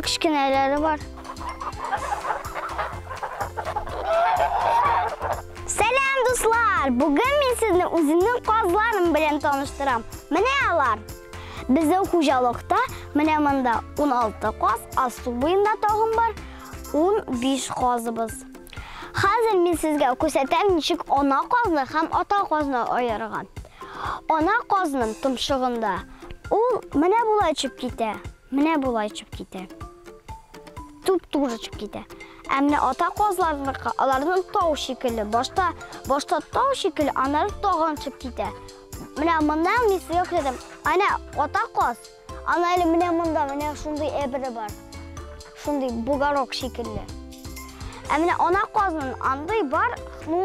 Менә кечкенәләре бар. Сәлам, дуслар! Бүген мин сезне үземнең казларым белән таныштырам. Менә алар. Безнең хуҗалыкта менә монда 16 каз, а су буенда тагын бар 15 казыбыз. Хәзер мин сезгә күрсәтәм, ничек ана казны һәм ата казны аерырга. Ана казның томшыгында ул менә болай очып китә, менә болай очып китә. Туп-туры очып китә. Ә менә ата казларныкы, аларның тау шикелле. Башта, башта тау шикелле, аннары тагын очып китә. Менә моннан мин сезгә күрсәтәм. Әнә ата каз. Ана әле менә монда менә шундый әбере бар. Шундый бугорок шикелле. Ә менә ана казның андый бар, ну,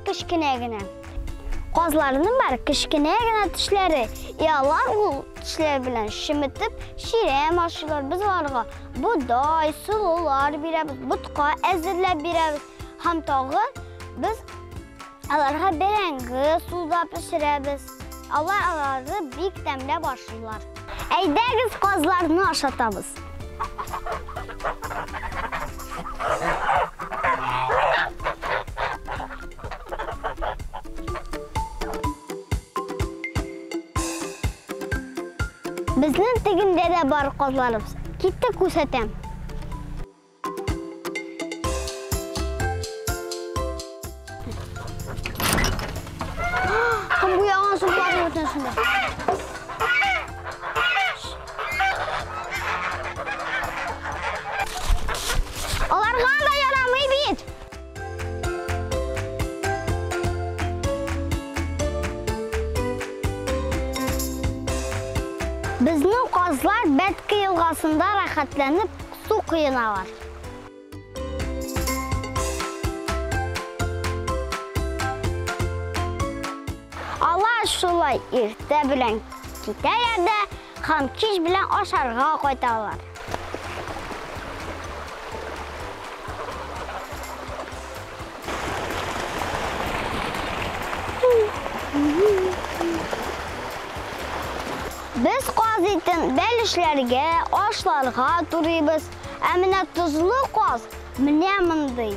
кечкенә генә. Казларның бар кечкенә генә тешләре. И алар ул тешләр белән чеметеп чирәм ашыйлар. Без аларга бодай, солылар бирәбез, ботка әзерләп бирәбез. Һәм тагы без аларга бәрәңге суда пешерәбез. Алар аларны бик тәмләп ашыйлар. Әйдәгез казларны ашатабыз. Безнең тегендә дә бар казларыбыз. Киттек күрсәтәм. Һәм бу ягын суларның бөтенесендә. Аларга да ярамый бит. Безнең казлар Бәтке елгасында рәхәтләнеп су коеналар. Алар шулай иртә белән китәләр дә һәм кич белән ашарга кайталар. Без каз итен бәлешләргә, ашларга турыйбыз. Ә менә тозлы каз менә мондый.